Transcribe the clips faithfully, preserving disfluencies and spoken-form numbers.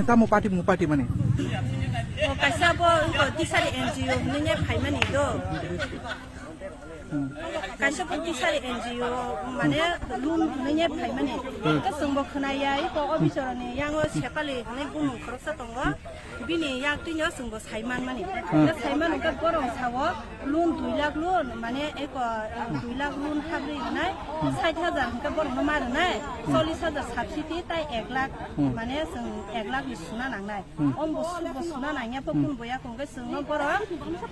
Tamo party mo party mani? O kaisa bo wngkha Tisari N G O hinwi ne phaimani do. Kaisa bo Tisari N G O mane loan hinwi ne phaimani. Ka chwngbo khwnaya iko officer ni yango Sepali hinwi bumung khoroksa tongo. Bini yak twino chwngbo saiman mani. Ka saiman ka borong sawo loan dui lakh loan mane eko dui lakh loan habri nai. Sait hajar hinka borong no mar nai. Chollis hajar subsidy tai ek lakh mane chwng ek lakh ni suna nangnai. Om bo su bo suna nangya po kun boya kong ke sung no boro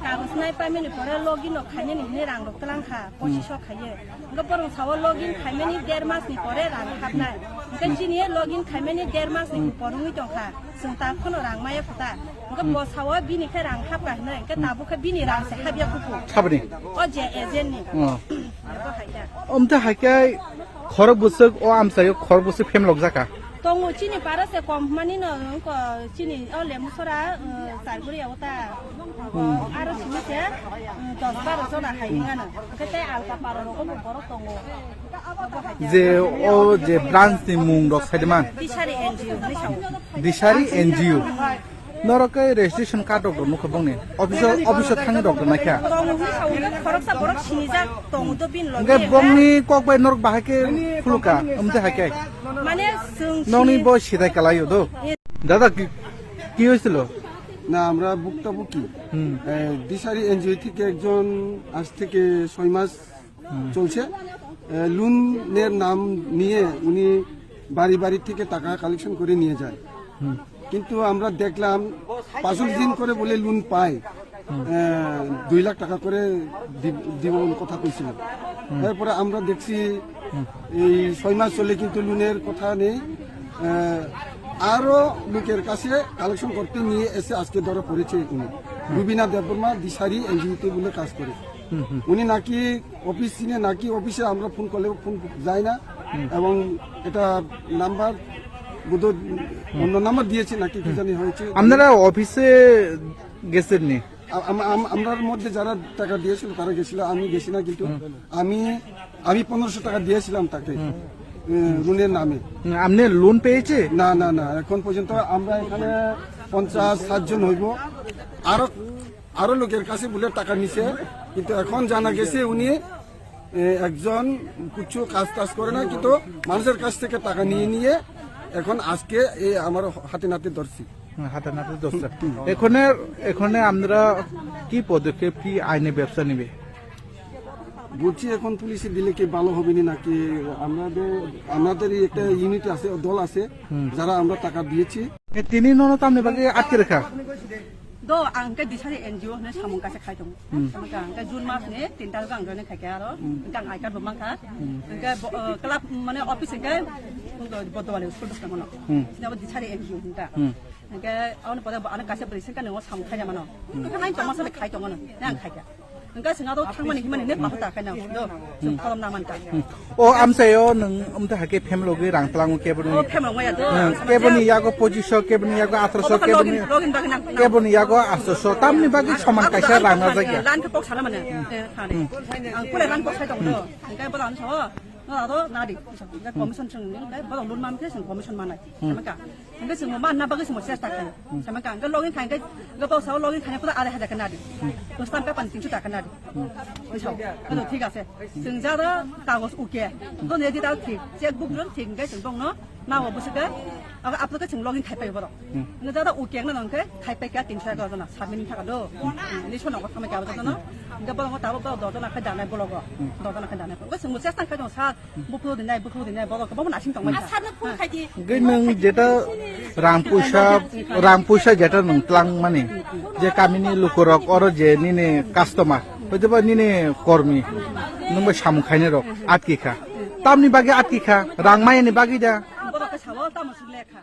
kagos nai pamini pore login no khainani hini rang rok tlang kha pochiso khaiye. Nga borong sawo login khaimani der mas ni pore rang hapnai. Nga chini login khaimani der mas ni porungwi tong kha. Sung ta khono rang maya khuta. Nga bo sawo bini khe rang hap ka hinai. Nga tabu khe bini rang se hapya kuku. Sabni? O je agent ni. Abo haikha. Omte haikhe khorok bwswk o amchaio khorok bwswk phem lok jaka. Tongo chini para se kom mani no ko chini o lemu sora, uh, char guri ya uta. Aro simi se, uh, dos baro jona hai ngano. Kete alka paro rogo borok tongo. Je o je branch ni mung rok saidiman. Tisari N G O ni sao. Disari N G O. Norok khe registration card rok nukha bongni. Office o, office o thangni rok naikha. Tongo hwnwi sao, hwnwi khoroksa borok sinijak tongo do bini loge. Hwnkhe bongni kok bai norok bahai khe khuluka, omte hai khe. Mane chwng nokni si- bo sidai kalaio do. Dada ki, ki hoyesilo? না, আমরা ভুক্তভোগী। হুম। এ, দিশারি এনজিও থেকে একজন আজ থেকে ছয় মাস চলছে। এ, লোনের নাম নিয়ে উনি বাড়ি বাড়ি থেকে টাকা কালেকশন করে নিয়ে যায়। হুম। কিন্তু আমরা দেখলাম পাঁচ দিন করে বলে লোন পায়। হুম। এ, দুই লাখ টাকা করে দি-, দিব বলে কথা কইছিল। হুম। এরপরে আমরা দেখছি হুম। এই ছয় মাস চলে কিন্তু লোনের কথা নেই। এ, আরো লোকের কাছে কালেকশন করতে নিয়ে এসে আজকে ধরা পড়েছে উনি। হুম। রুবিনা দেববর্মা দিশারি এনজিওতে বলে কাজ করে। হুম, হুম। উনি নাকি অফিস চিনে, নাকি অফিসে আমরা ফোন করলে ফোন যায় না। হুম। এবং এটা নাম্বার বোধহয় অন্য নাম্বার দিয়েছে নাকি কি হুম। জানি হয়েছে। আপনারা অফিসে গেছেন নি? আ-, আম-, আম-, আমরার মধ্যে যারা টাকা দিয়েছিল তারা গেছিল, আমি গেছি না, কিন্তু হুম। আমি, আমি পনেরোশো টাকা দিয়েছিলাম তাকে, হুম। এ, ঋণের নামে। হুম, আপনি লোন পেয়েছে? না, না, না, এখন পর্যন্ত আমরা এখানে পঞ্চাশ ষাট জন হইব। আরো, আরো লোকের কাছে বলে টাকা নিছে, কিন্তু এখন জানা গেছে উনি, এ, একজন কিছু কাজ টাজ করে না, কিন্তু মানুষের কাছ থেকে টাকা নিয়ে নিয়ে এখন আজকে এই আমার হাতে নাতে ধরছি। হুম, হাতে নাতে ধরছে। এখানে, এখানে আপনারা কি পদক্ষেপ, কি আইনি ব্যবস্থা নেবে? বলছি, এখন পুলিশে দিলে কি ভালো হবে না নাকি? আমাদের, আমাদেরই একটা ইউনিট আছে, দল আছে, হুম। যারা আমরা টাকা দিয়েছি। এ, তিনি নন তো আপনি বাকি আটকে রাখা? Do ang ke Disari N G O hwnwi samung kaisa khai tongo. Hmm. Ang ke June mas ni tin tarikh ang join khaikha aro. Hmm. Ang I card bo mankha. Hmm. Ang ke bo, eh, club mane office ang ke bodwali school bwskango no. Hmm. Sini abo Disari N G O hwnka. Hmm. Ang ke ano pore bo ano kaisa bwrwi sengka nungo samung khai mano. Hmm. Ang ke nai tongma sale khai tongo no. Nang khaikha. Ang ke sengado thangmani himani ne pahu ta khai nang. Do. Sung kolom na mankha. Hmm. O amchaio nwng omte hake family logwi rang tlango keboni. O family logwi ya do. Hmm, keboni yago pochiso, keboni yago atroso, keboni, login bagwi nang, nang. Keboni yago atroso. Tamni bagwi soman kaisa rang na jagya. Lan ke pok sana mane. Eh, thani. Hmm. Ang pura lan pok sai tong do. Ang kai bola ang sao. No ado nadi. Commission sung ni kai bola loan mam ke sung commission manai. Hmm. Sama ka. Hingke chwngbo manna bagwi chwngbo chesta khlaio. Sama ka, hingke login khai, hingke gabao sao login khaina pura arai hajar khe nadi. Stamp paper ni tinso taka nadi. Bwsao, ano thik ase. Chwng jada kagoj uke. Dono digital thik, check book rok thik, hingke chwng bongno nao bwswk khe, abo aplo khe chwng login khai pai borok. Hingke jada uke wngna hingke khai pai khe tinso egaroh jona, submit wngkha do. List o nogo thangbai khe abo jona no. Hingke borok no tabuk borok doh jona khai danai bologo. Doh jona khai danai. Hingke chwngbo chesta khai tongo sir. Buphuru dinai, buphuru dinai, borok kwbangma naising tongmani. Asarno phone khai di. Hwnkhe nwng jeta rang puisa, rang puisa jeta nwng tlang mani, je kamini lukurok oro je nini customer, hoitoba nini kormi, nwng bai samung khainai rok atki kha. Tamni bagwi atki kha, rang mayani bagwi da. Borok khe sao, tamo swk lekha.